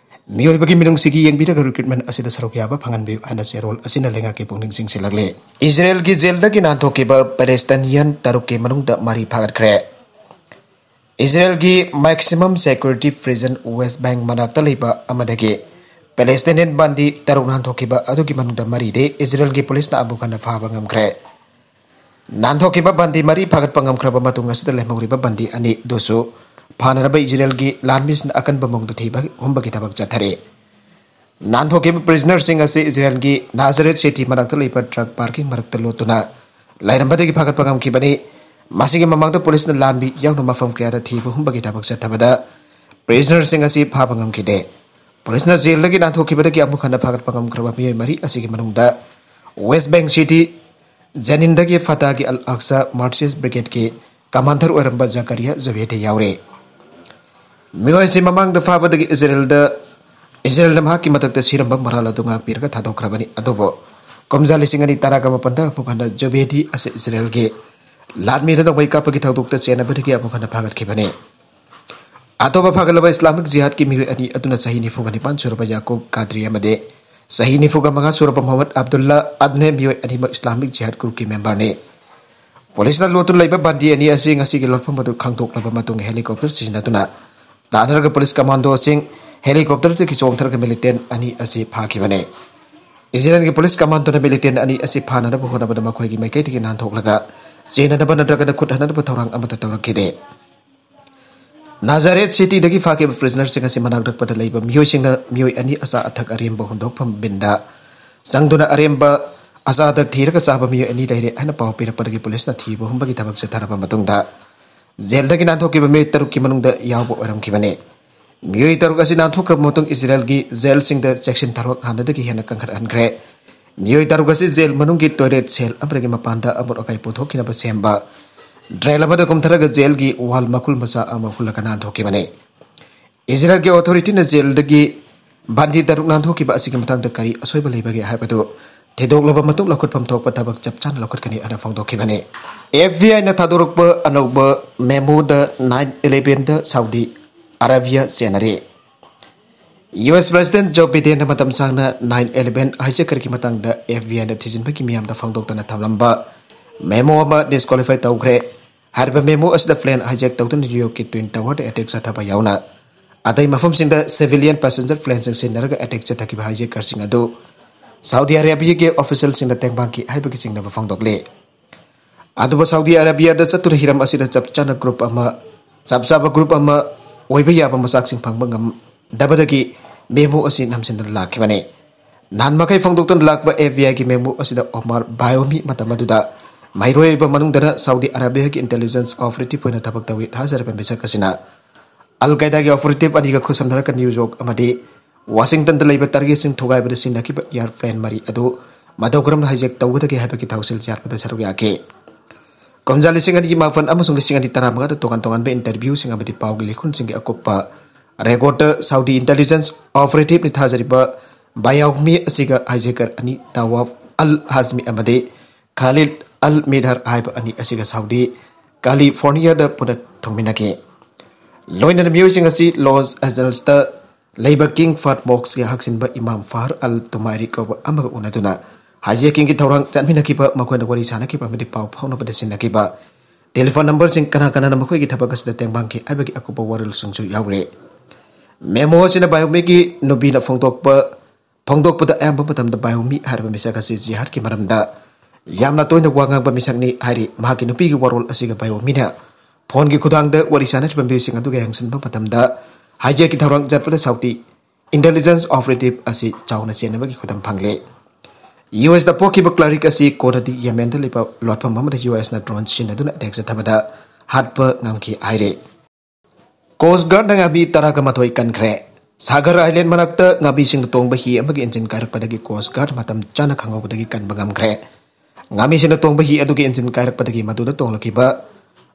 ꯃꯤꯑꯣꯏꯕꯒꯤ ꯃꯤꯅꯨꯡꯁꯤꯒꯤ ꯌꯦꯡꯕꯤꯔꯒ recruitment ꯑꯁꯤꯗ ꯁꯔꯨꯛ ꯌꯥꯕ ꯐꯪꯍꯟꯕꯤꯌꯨ ꯍꯥꯏꯅ ꯆꯦꯔꯣꯜ ꯑꯁꯤꯅ ꯂꯩꯉꯥꯛꯀꯤ ꯄꯨꯛꯅꯤꯡ ꯆꯤꯡꯁꯤꯜꯂꯛꯂꯤ꯫ ꯏꯖꯔꯦꯜꯒꯤ ꯖꯦꯜꯗꯒꯤ ꯅꯥꯟꯊꯣꯛꯈꯤꯕ ꯄꯦꯂꯦꯁꯇꯥꯏꯅꯤꯌꯟ ꯇꯔꯨꯛꯀꯤ ꯃꯅꯨꯡꯗ ꯃꯔꯤ ꯐꯥꯒꯠꯈ꯭ꯔꯦ꯫ ꯏꯖꯔꯦꯜꯒꯤ maximum security prison West Bank ꯃꯅꯥꯛꯇ ꯂꯩꯕ ꯑꯃꯗꯒꯤ ꯄꯦꯂꯦꯁꯇꯥꯏꯅꯤꯌꯟ ꯕꯟꯗꯤ ꯇꯔꯨꯛ ꯅꯥꯟꯊꯣꯛꯈꯤꯕ ꯑꯗꯨꯒꯤ ꯃꯅꯨꯡꯗ ꯃꯔꯤꯗꯤ ꯏꯖꯔꯦꯜꯒꯤ ꯄꯨꯂꯤꯁꯅ ꯑꯃꯨꯛ ꯍꯟꯅ ꯐꯥꯕ ꯉꯝꯈ꯭ꯔꯦ꯫ ꯅꯥꯟꯊꯣꯛꯈꯤꯕ ꯕꯟꯗꯤ ꯃꯔꯤ ꯐꯥꯒꯠꯄ ꯉꯝꯈ꯭ꯔꯕ ꯃꯇꯨꯡ ꯑꯁꯤꯗ ꯂꯦꯝꯍꯧꯔꯤꯕ ꯕꯟꯗꯤ ꯑꯅꯤ ꯗꯨꯁꯨ ꯐꯥꯅꯅꯕ ꯏꯖꯔꯦꯜꯒꯤ ꯂꯥꯟꯃꯤꯁꯤꯡꯅ ꯑꯀꯟꯕ ꯃꯑꯣꯡꯗ ꯊꯤꯕ ꯍꯨꯝꯕꯒꯤ ꯊꯕꯛ ꯆꯠꯊꯔꯤ꯫ ꯅꯥꯟꯊꯣꯛꯈꯤꯕ prisonerꯁꯤꯡ ꯑꯁꯤ ꯏꯖꯔꯦꯜꯒꯤ ꯅꯥꯖꯔꯦꯠ city ꯃꯅꯥꯛꯇ ꯂꯩꯕ truck parking ꯃꯔꯛꯇ ꯂꯣꯠꯇꯨꯅ ꯂꯩꯔꯝꯕꯗꯒꯤ ꯐꯥꯒꯠꯄ ꯉꯝꯈꯤꯕꯅꯤ꯫ ꯃꯁꯤꯒꯤ ꯃꯃꯥꯡꯗ ꯄꯨꯂꯤꯁꯅ ꯂꯥꯟꯃꯤ ꯌꯥꯎꯅ ꯃꯐꯝ ꯀꯌꯥꯗ ꯊꯤꯕ ꯍꯨꯝꯕꯒꯤ ꯊꯕꯛ ꯆꯠꯊꯕꯗ prisonerꯁꯤꯡ ꯑꯁꯤ ꯐꯥꯕ ꯉꯝꯈꯤꯗꯦ꯫ ꯄꯨꯂꯤꯁꯅ ꯖꯦꯜꯗꯒꯤ ꯅꯥꯟꯊꯣꯛꯈꯤꯕꯗꯒꯤ ꯑꯃꯨꯛ ꯍꯟꯅ ꯐꯥꯒꯠꯄ ꯉꯝꯈ꯭ꯔꯕ ꯃꯤꯑꯣꯏ ꯃꯔꯤ ꯑꯁꯤꯒꯤ ꯃꯅꯨꯡꯗ West Bank city ꯖꯦꯅꯤꯟꯗꯒꯤ ꯐꯇꯥꯒꯤ ꯑꯜ ꯑꯛꯁꯥ Mercy Brigadeꯀꯤ commander ꯑꯣꯏꯔꯝꯕ ꯖꯀꯔꯤꯌꯥ ꯖꯣꯕꯦꯗꯤ ꯌꯥꯎꯔꯤ꯫ ꯃꯤꯑꯣꯏꯁꯤ ꯃꯃꯥꯡꯗ ꯐꯥꯕꯗꯒꯤ ꯏꯖꯔꯦꯜꯗ ꯏꯖꯔꯦꯜꯅ ꯃꯍꯥꯛꯀꯤ ꯃꯊꯛꯇ ꯁꯤꯔꯝꯕ ꯃꯔꯥꯜ ꯑꯗꯨ ꯉꯥꯛꯄꯤꯔꯒ ꯊꯥꯗꯣꯛꯈ꯭ꯔꯕꯅꯤ꯫ ꯑꯗꯨꯕꯨ ꯀꯨꯝꯖꯥ ꯂꯤꯁꯤꯡ ꯑꯅꯤ ꯇꯔꯥꯒ ꯃꯥꯄꯟꯗ ꯑꯃꯨꯛ ꯍꯟꯅ ꯖꯨꯕꯦꯗꯤ ꯑꯁꯤ ꯏꯖꯔꯦꯜꯒꯤ ꯂꯥꯟꯃꯤꯗ ꯅꯣꯡꯃꯩ ꯀꯥꯞꯄꯒꯤ ꯊꯧꯗꯣꯛꯇ ꯆꯦꯟꯅꯕꯗꯒꯤ ꯑꯃꯨꯛ ꯍꯟꯅ ꯐꯥꯒꯠꯈꯤꯕꯅꯤ꯫ ꯑꯇꯣꯞꯄ ꯐꯥꯒꯠꯂꯕ ꯏꯁꯂꯥꯃꯤꯛ ꯖꯤꯍꯥꯗꯀꯤ ꯃꯤꯑꯣꯏ ꯑꯅꯤ ꯑꯗꯨꯅ ꯆꯍꯤ ꯅꯤꯐꯨꯒ ꯅꯤꯄꯥꯟ ꯁꯨꯔꯕ ꯌꯥꯀꯨꯕ ꯀꯥꯗ꯭ꯔꯤ ꯑꯃꯗꯤ ꯆꯍꯤ ꯅꯤꯐꯨꯒ ꯃꯉꯥ ꯁꯨꯔꯕ ꯃꯣꯍꯝꯃꯗ ꯑꯕꯗꯨꯜꯂꯥ ꯑꯗꯨꯅꯦ꯫ ꯃꯤꯑꯣꯏ ꯑꯅꯤꯃꯛ ꯏꯁꯂꯥꯃꯤꯛ ꯖꯤꯍꯥꯗ ꯒ꯭ꯔꯨꯞꯀꯤ ꯃꯦꯝꯕꯔꯅꯤ꯫ ꯄꯨꯂꯤꯁꯅ ꯂꯣꯠꯇꯨꯅ ꯂꯩꯕ ꯕꯟꯗꯤ ꯑꯅꯤ ꯑꯁꯤ ꯉꯁꯤꯒꯤ ꯂꯣꯠꯐꯝ ꯑꯗꯨ ꯈꯪꯗꯣꯛꯂꯕ ꯃꯇꯨꯡ ꯍꯦꯂꯤꯀꯣꯞꯇꯔ ꯁꯤꯖꯤꯟꯅꯗꯨꯅ ꯇꯥꯟꯅꯔꯒ ꯄꯨꯂꯤꯁ ꯀꯃꯥꯟꯗꯣꯁꯤꯡ ꯍꯦꯂꯤꯀꯣꯞꯇꯔꯗꯒꯤ ꯆꯣꯡꯊꯔꯒ ꯃꯤꯂꯤꯇꯦꯟ ꯑꯅꯤ ꯑꯁꯤ ꯐꯥꯈꯤꯕꯅꯤ꯫ ꯏꯖꯔꯦꯜꯒꯤ ꯄꯨꯂꯤꯁ ꯀꯃꯥꯟꯗꯣꯅ ꯃꯤꯂꯤꯇꯦꯟ ꯑꯅꯤ ꯑꯁꯤ ꯐꯥꯅꯅꯕ ꯍꯣꯠꯅꯕꯗ ꯃꯈꯣꯏꯒꯤ ꯃꯥꯏꯀꯩꯗꯒꯤ ꯅꯥꯟꯊꯣꯛꯂꯒ ꯆꯦꯟꯅꯅꯕ ꯅꯠꯇ꯭ꯔꯒꯅ ꯈꯨꯠ ꯍꯟꯅꯅꯕ ꯊꯧꯔꯥꯡ ꯑꯃꯠꯇ ꯇꯧꯔꯛꯈꯤꯗꯦ꯫ ꯅꯥꯖꯥꯔꯦꯠ ꯁꯤꯇꯤꯗꯒꯤ ꯐꯥꯈꯤꯕ ꯄ꯭ꯔꯤꯖꯅꯔꯁꯤꯡ ꯑꯁꯤ ꯃꯅꯥꯛ ꯅꯛꯄꯗ ꯂꯩꯕ ꯃꯤꯑꯣꯏꯁꯤꯡꯅ ꯃꯤꯑꯣꯏ ꯑꯅꯤ ꯑꯆꯥ ꯑꯊꯛ ꯑꯔꯦꯝꯕ ꯍꯨꯟꯗꯣꯛꯐꯝ ꯕꯤꯟꯗ ꯆꯪꯗꯨꯅ ꯑꯔꯦꯝꯕ ꯑꯆꯥ ꯑꯊꯛ ꯊꯤꯔꯒ ꯆꯥꯕ ꯃꯤꯑꯣꯏ ꯑꯅꯤ ꯂꯩꯔꯦ ꯍꯥꯏꯅ ꯄꯥꯎ ꯄꯤꯔꯛꯄꯗꯒꯤ ꯄꯨꯂꯤꯁꯅ ꯊꯤꯕ ꯍꯨꯝꯕꯒꯤ ꯊꯕꯛ ꯆꯠꯊꯔꯕ ꯃꯇꯨꯡꯗ ꯖꯦꯜꯗꯒꯤ ꯅꯥꯟꯊꯣꯛꯈꯤꯕ ꯃꯤꯑꯣꯏ ꯇꯔꯨꯛꯀꯤ ꯃꯅꯨꯡꯗ ꯌꯥꯎꯕ ꯑꯣꯏꯔꯝꯈꯤꯕꯅꯤ꯫ ꯃꯤꯑꯣꯏ ꯇꯔꯨꯛ ꯑꯁꯤ ꯅꯥꯟꯊꯣꯛꯈ꯭ꯔꯕ ꯃꯇꯨꯡ ꯏꯖꯔꯦꯜꯒꯤ ꯖꯦꯜꯁꯤꯡꯗ ꯆꯦꯛꯁꯤꯟ ꯊꯧꯔꯥꯡ ꯍꯥꯟꯅꯗꯒꯤ ꯍꯦꯟꯅ ꯀꯟꯈꯠꯍꯟꯈ꯭ꯔꯦ꯫ ꯃꯤꯑꯣꯏ ꯇꯔꯨꯛ ꯑꯁꯤ ꯖꯦꯜ ꯃꯅꯨꯡꯒꯤ ꯇꯣꯏꯂꯦꯠ ꯁꯦꯜ ꯑꯃꯗꯒꯤ ꯃꯄꯥꯟꯗ ꯑꯃꯣꯠ ꯑꯀꯥꯏ ꯄꯨꯊꯣꯛꯈꯤꯅꯕ ꯁꯦꯝꯕ ꯗ꯭ꯔꯦꯟ ꯑꯃꯗ ꯀꯨꯝꯊꯔꯒ ꯖꯦꯜꯒꯤ ꯋꯥꯜ ꯃꯈꯨꯜ ꯃꯆꯥ ꯑꯃ ꯍꯨꯜꯂꯒ ꯅꯥꯟꯊꯣꯛꯈꯤꯕꯅꯤ꯫ ꯏꯖꯔꯦꯜꯒꯤ ꯑꯣꯊꯣꯔꯤꯇꯤꯅ ꯖꯦꯜꯗꯒꯤ ꯕꯟꯗꯤ ꯇꯔꯨꯛ ꯅꯥꯟꯊꯣꯛꯈꯤꯕ ꯑꯁꯤꯒꯤ ꯃꯇꯥꯡꯗ ꯀꯔꯤ ꯑꯁꯣꯏꯕ ꯂꯩꯕꯒꯦ ꯍꯥꯏꯕꯗꯨ ꯊꯤꯗꯣꯛꯂꯕ ꯃꯇꯨꯡ ꯂꯧꯈꯠꯐꯝ ꯊꯣꯛꯄ ꯊꯕꯛ ꯆꯞ ꯆꯥꯅ ꯂꯧꯈꯠꯀꯅꯤ ꯍꯥꯏꯅ ꯐꯣꯡꯗꯣꯛꯈꯤꯕꯅꯤ꯫ ꯑꯦꯐ ꯕꯤ ꯑꯥꯏꯅ ꯊꯥꯗꯣꯔꯛꯄ ꯑꯅꯧꯕ ꯃꯦꯃꯣꯗ ꯅꯥꯏꯟ ꯏꯂꯦꯚꯦꯟꯗ ꯁꯥꯎꯗꯤ ꯑꯔꯥꯕꯤꯌꯥ ꯆꯦꯟꯅꯔꯤ꯫ ꯌꯨ ꯑꯦꯁ ꯄ꯭ꯔꯦꯁꯤꯗꯦꯟꯠ ꯖꯣ ꯕꯤꯗꯦꯟꯅ ꯃꯇꯝ ꯁꯥꯡꯅ ꯅꯥꯏꯟ ꯏꯂꯦꯚꯦꯟ ꯍꯥꯏꯖꯦꯀꯔꯒꯤ ꯃꯇꯥꯡꯗ ꯑꯦꯐ ꯕꯤ ꯑꯥꯏꯅ ꯊꯤꯖꯤꯟꯕꯒꯤ ꯃꯤꯌꯥꯝꯗ ꯐꯣꯡꯗꯣꯛꯇꯅ ꯊꯝꯂꯝꯕ ꯃꯦꯃꯣ ꯑꯃ ꯗꯤꯁꯀ꯭ꯋꯥꯂꯤꯐꯥꯏ ꯇꯧꯈ꯭ꯔꯦ꯫ ꯍꯥꯏꯔꯤꯕ ꯃꯦꯃꯣ ꯑꯁꯤꯗ ꯄ꯭ꯂꯦꯟ ꯍꯥꯏꯖꯦꯛ ꯇꯧꯗꯨꯅ ꯅ꯭ꯌꯨ ꯌꯣꯔꯛꯀꯤ ꯇ꯭ꯋꯤꯟ ꯇꯋꯔꯗ ꯑꯦꯇꯦꯛ ꯆꯠꯊꯕ ꯌꯥꯎꯅ ꯑꯇꯩ ꯃꯐꯝꯁꯤꯡꯗ ꯁꯤꯚꯤꯂꯤꯌꯟ ꯄꯦꯁꯦꯟꯖꯔ ꯄ꯭ꯂꯦꯟꯁꯤꯡ ꯁꯤꯖꯤꯟꯅꯔꯒ ꯑꯦꯇꯦꯛ ꯆꯠꯊꯈꯤꯕ ꯍꯥꯏꯖꯦꯀꯔꯁꯤꯡ ꯑꯗꯨ ꯁꯥꯎꯗꯤ ꯑꯔꯦꯕꯤꯌꯥꯒꯤ ꯑꯣꯐꯤꯁꯤꯌꯦꯜꯁꯤꯡꯅ ꯇꯦꯡꯕꯥꯡꯈꯤ ꯍꯥꯏꯕꯒꯤ ꯆꯤꯡꯅꯕ ꯐꯣꯡꯗꯣꯛꯂꯤ꯫ ꯑꯗꯨꯕꯨ ꯁꯥꯎꯗꯤ ꯑꯔꯦꯕꯤꯌꯥꯗ ꯆꯠꯇꯨꯅ ꯍꯤꯔꯝ ꯑꯁꯤꯗ ꯆꯞ ꯆꯥꯅ ꯒ꯭ꯔꯨꯞ ꯑꯃ, ꯆꯞ ꯆꯥꯕ ꯒ꯭ꯔꯨꯞ ꯑꯃ ꯑꯣꯏꯕ ꯌꯥꯕ ꯃꯆꯥꯛꯁꯤꯡ ꯐꯪꯕ ꯉꯝꯗꯕꯗꯒꯤ ꯃꯦꯃꯣ ꯑꯁꯤ ꯅꯝꯁꯤꯟꯗꯨꯅ ꯂꯥꯛꯈꯤꯕꯅꯤ꯫ ꯅꯍꯥꯟ ꯃꯈꯩ ꯐꯣꯡꯗꯣꯛꯇꯨꯅ ꯂꯥꯛꯄ ꯑꯦꯐ ꯕꯤ ꯑꯥꯏꯒꯤ ꯃꯦꯃꯣ ꯑꯁꯤꯗ ꯑꯣꯃꯥꯔ ꯕꯥꯌꯣꯃꯤ ꯃꯇꯝ ꯑꯗꯨꯗ ꯃꯍꯩꯔꯣꯏ ꯑꯣꯏꯕ ꯃꯅꯨꯡꯗꯅ ꯁꯥꯎꯗꯤ ꯑꯔꯥꯕꯤꯌꯥꯒꯤ ꯏꯟꯇꯦꯂꯤꯖꯦꯟꯁ ꯑꯣꯄꯔꯦꯇꯤꯚ ꯑꯣꯏꯅ ꯊꯕꯛ ꯇꯧꯏ ꯊꯥꯖꯔꯕ ꯃꯤꯁꯛ ꯑꯁꯤꯅ ꯑꯜ ꯀꯥꯏꯗꯥꯒꯤ ꯑꯣꯄꯔꯦꯇꯤꯚ ꯑꯅꯤꯒ ꯈꯨꯠꯁꯝꯅꯔꯒ ꯅ꯭ꯌꯨ ꯌꯣꯔꯛ ꯑꯃꯗꯤ ꯋꯥꯁꯤꯡꯇꯟꯗ ꯂꯩꯕ ꯇꯥꯔꯒꯦꯠꯁꯤꯡ ꯊꯨꯒꯥꯏꯕꯗ ꯁꯤꯖꯤꯟꯅꯈꯤꯕ ꯑꯦꯌꯥꯔꯄ꯭ꯂꯦꯟ ꯃꯔꯤ ꯑꯗꯨ ꯃꯇꯧ ꯀꯔꯝꯅ ꯍꯥꯏꯖꯦꯛ ꯇꯧꯒꯗꯒꯦ ꯍꯥꯏꯕꯒꯤ ꯊꯧꯁꯤꯜ ꯌꯥꯠꯄꯗ ꯁꯔꯨꯛ ꯌꯥꯈꯤ꯫ ꯀꯨꯝꯖꯥ ꯂꯤꯁꯤꯡ ꯑꯅꯤꯒꯤ ꯃꯥꯄꯟ ꯑꯃꯁꯨꯡ ꯂꯤꯁꯤꯡ ꯑꯅꯤ ꯇꯔꯥꯃꯉꯥꯗ ꯇꯣꯉꯥꯟ ꯇꯣꯉꯥꯟꯕ ꯏꯟꯇꯔꯚ꯭ꯌꯨꯁꯤꯡ ꯑꯃꯗꯤ ꯄꯥꯎꯒꯤ ꯂꯤꯈꯨꯟꯁꯤꯡꯒꯤ ꯑꯀꯨꯞꯄ ꯔꯦꯀꯣꯔꯗꯇ ꯁꯥꯎꯗꯤ ꯏꯟꯇꯦꯂꯤꯖꯦꯟꯁ ꯑꯣꯄꯔꯦꯇꯤꯚꯅ ꯊꯥꯖꯔꯤꯕ ꯕꯥꯌꯣꯃꯤ ꯑꯁꯤꯒ ꯍꯥꯏꯖꯦꯀꯔ ꯑꯅꯤ ꯇꯥꯋꯥꯐ ꯑꯜ ꯍꯥꯖꯃꯤ ꯑꯃꯗꯤ ꯈꯥꯂꯤꯗ ꯑꯜ ꯃꯤꯗꯍꯔ ꯍꯥꯏꯕ ꯑꯅꯤ ꯑꯁꯤꯒ ꯁꯥꯎꯗꯤ ꯀꯥꯂꯤꯐꯣꯔꯅꯤꯌꯥꯗ ꯄꯨꯟꯅ ꯊꯨꯡꯃꯤꯟꯅꯈꯤ꯫ ꯂꯣꯏꯅꯅ ꯃꯤꯑꯣꯏꯁꯤꯡ ꯑꯁꯤ ꯂꯣꯁ ꯑꯦꯟꯖꯦꯂꯁꯇ ꯂꯩꯕ ꯀꯤꯡ ꯐꯍꯗ ꯃꯣꯁꯛꯀꯤ ꯍꯛꯆꯤꯟꯕ ꯏꯃꯥꯝ ꯐꯍꯔ ꯑꯜ ꯇꯨꯃꯥꯏꯔꯤ ꯀꯧꯕ ꯑꯃꯒ ꯎꯅꯗꯨꯅ ꯍꯥꯏꯖꯦꯀꯤꯡꯒꯤ ꯊꯧꯔꯥꯡ ꯆꯠꯃꯤꯟꯅꯈꯤꯕ, ꯃꯈꯣꯏꯅ ꯋꯥꯔꯤ ꯁꯥꯅꯈꯤꯕ ꯑꯃꯗꯤ ꯄꯥꯎ ꯐꯥꯎꯅꯕꯗ ꯁꯤꯖꯤꯟꯅꯈꯤꯕ ꯇꯦꯂꯤꯐꯣꯟ ꯅꯝꯕꯔꯁꯤꯡ, ꯀꯅꯥ ꯀꯅꯥꯅ ꯃꯈꯣꯏꯒꯤ ꯊꯕꯛ ꯑꯁꯤꯗ ꯇꯦꯡꯕꯥꯡꯈꯤ ꯍꯥꯏꯕꯒꯤ ꯑꯀꯨꯞꯄ ꯋꯥꯔꯣꯜꯁꯤꯡꯁꯨ ꯌꯥꯎꯔꯤ꯫ ꯃꯦꯃꯣ ꯑꯁꯤꯅ ꯕꯥꯌꯣꯃꯤꯒꯤ ꯅꯨꯄꯤꯅ ꯐꯣꯡꯗꯣꯛꯄ ꯐꯣꯡꯗꯣꯛꯄꯗ ꯑꯌꯥꯝꯕ ꯃꯇꯝꯗ ꯕꯥꯌꯣꯃꯤ ꯍꯥꯏꯔꯤꯕ ꯃꯤꯁꯛ ꯑꯁꯤ ꯖꯤꯍꯥꯗꯀꯤ ꯃꯔꯝꯗ ꯌꯥꯝꯅ ꯇꯣꯏꯅ ꯋꯥ ꯉꯥꯡꯕ ꯃꯤꯁꯛꯅꯤ ꯍꯥꯏꯔꯤ꯫ ꯃꯍꯥꯛꯀꯤ ꯅꯨꯄꯤꯒꯤ ꯋꯥꯔꯣꯜ ꯑꯁꯤꯒ ꯕꯥꯌꯣꯃꯤꯅ ꯐꯣꯟꯒꯤ ꯈꯨꯊꯥꯡꯗ ꯋꯥꯔꯤ ꯁꯥꯅꯔꯤꯕ ꯃꯤꯑꯣꯏꯁꯤꯡ ꯑꯗꯨꯒ ꯌꯦꯡꯁꯤꯟꯕ ꯃꯇꯝꯗ ꯍꯥꯏꯖꯦꯛꯀꯤ ꯊꯧꯔꯥꯡ ꯆꯠꯄꯗ ꯁꯥꯎꯗꯤ ꯏꯟꯇꯦꯂꯤꯖꯦꯟꯁ ꯑꯣꯄꯔꯦꯇꯤꯚ ꯑꯁꯤ ꯆꯥꯎꯅ ꯆꯦꯟꯅꯕꯒꯤ ꯈꯨꯗꯝ ꯐꯪꯂꯦ꯫ ꯌꯨ ꯑꯦꯁꯇ ꯄꯣꯛꯈꯤꯕ ꯀ꯭ꯂꯥꯔꯤꯛ ꯑꯁꯤ ꯀꯣꯟꯅꯗꯤ ꯌꯦꯃꯦꯟꯗ ꯂꯩꯕ ꯂꯣꯠꯐꯝ ꯑꯃꯗ ꯌꯨ ꯑꯦꯁꯅ ꯗ꯭ꯔꯣꯟ ꯁꯤꯖꯤꯟꯅꯗꯨꯅ ꯑꯦꯇꯦꯛ ꯆꯠꯊꯕꯗ ꯍꯥꯠꯄ ꯉꯝꯈꯤ ꯍꯥꯏꯔꯤ꯫ ꯀꯣꯁ ꯒꯥꯔꯗꯅ ꯉꯥꯃꯤ ꯇꯔꯥꯒ ꯃꯥꯊꯣꯏ ꯀꯟꯈ꯭ꯔꯦ꯫ ꯁꯥꯒꯔ ꯑꯥꯏꯂꯦꯟ ꯃꯅꯥꯛꯇ ꯉꯥꯃꯤꯁꯤꯡꯅ ꯇꯣꯡꯕ ꯍꯤ ꯑꯃꯒꯤ ꯏꯟꯖꯤꯟ ꯀꯥꯏꯔꯛꯄꯗꯒꯤ ꯀꯣꯁ ꯒꯥꯔꯗ ꯃꯇꯝ ꯆꯥꯅ ꯈꯪꯍꯧꯕꯗꯒꯤ ꯀꯟꯕ ꯉꯝꯈ꯭ꯔꯦ꯫ ꯉꯥꯃꯤꯁꯤꯡꯅ ꯇꯣꯡꯕ ꯍꯤ ꯑꯗꯨꯒꯤ ꯏꯟꯖꯤꯟ ꯀꯥꯏꯔꯛꯄꯗꯒꯤ ꯃꯗꯨꯗ ꯇꯣꯡꯂꯛꯈꯤꯕ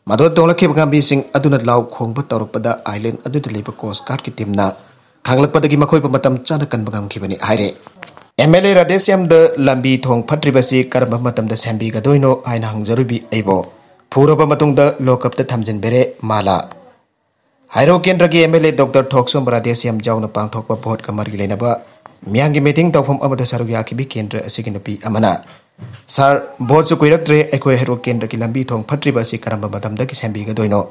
ꯃꯗꯨꯗ ꯇꯣꯡꯂꯛꯈꯤꯕ ꯉꯥꯃꯤꯁꯤꯡ ꯑꯗꯨꯅ ꯂꯥꯎ ꯈꯣꯡꯕ ꯇꯧꯔꯛꯄꯗ ꯑꯥꯏꯂꯦꯟ ꯑꯗꯨꯗ ꯂꯩꯕ ꯀꯣꯁ ꯒꯥꯔꯗꯀꯤ ꯇꯤꯝꯅ ꯈꯪꯂꯛꯄꯗꯒꯤ ꯃꯈꯣꯏꯕꯨ ꯃꯇꯝ ꯆꯥꯅ ꯀꯟꯕ ꯉꯝꯈꯤꯕꯅꯤ ꯍꯥꯏꯔꯦ꯫ ꯑꯦꯝ ꯑꯦꯜ ꯑꯦ ꯔꯥꯙꯦꯁ꯭ꯌꯥꯝꯗ ꯂꯝꯕꯤ ꯊꯣꯡ ꯐꯠꯇ꯭ꯔꯤꯕꯁꯤ ꯀꯔꯝꯕ ꯃꯇꯝꯗ ꯁꯦꯝꯕꯤꯒꯗꯣꯏꯅꯣ ꯍꯥꯏꯅ ꯍꯪꯖꯔꯨꯕꯤ ꯑꯩꯕꯨ ꯐꯨꯔꯕ ꯃꯇꯨꯡꯗ ꯂꯣꯀꯞꯇ ꯊꯝꯖꯤꯟꯕꯤꯔꯦ ꯃꯥꯂꯥ꯫ ꯍꯩꯔꯣꯛ ꯀꯦꯟꯗ꯭ꯔꯒꯤ ꯑꯦꯝ ꯑꯦꯜ ꯑꯦ ꯗꯣꯛꯇꯔ ꯊꯣꯛꯆꯣꯝ ꯔꯥꯙꯦꯁ꯭ꯌꯥꯝ ꯌꯥꯎꯅ ꯄꯥꯡꯊꯣꯛꯄ ꯚꯣꯠꯀ ꯃꯔꯤ ꯂꯩꯅꯕ ꯃꯤꯌꯥꯝꯒꯤ ꯃꯤꯇꯤꯡ ꯇꯧꯐꯝ ꯑꯃꯗ ꯁꯔꯨꯛ ꯌꯥꯈꯤꯕꯤ ꯀꯦꯟꯗ꯭ꯔ ꯑꯁꯤꯒꯤ ꯅꯨꯄꯤ ꯑꯃꯅ, "ꯁꯥꯔ, ꯚꯣꯠꯁꯨ ꯀꯨꯏꯔꯛꯇ꯭ꯔꯦ, ꯑꯩꯈꯣꯏ ꯍꯩꯔꯣꯛ ꯀꯦꯟꯗ꯭ꯔꯒꯤ ꯂꯝꯕꯤ ꯊꯣꯡ ꯐꯠꯇ꯭ꯔꯤꯕ ꯑꯁꯤ ꯀꯔꯝꯕ ꯃꯇꯝꯗꯒꯤ ꯁꯦꯝꯕꯤꯒꯗꯣꯏꯅꯣ?"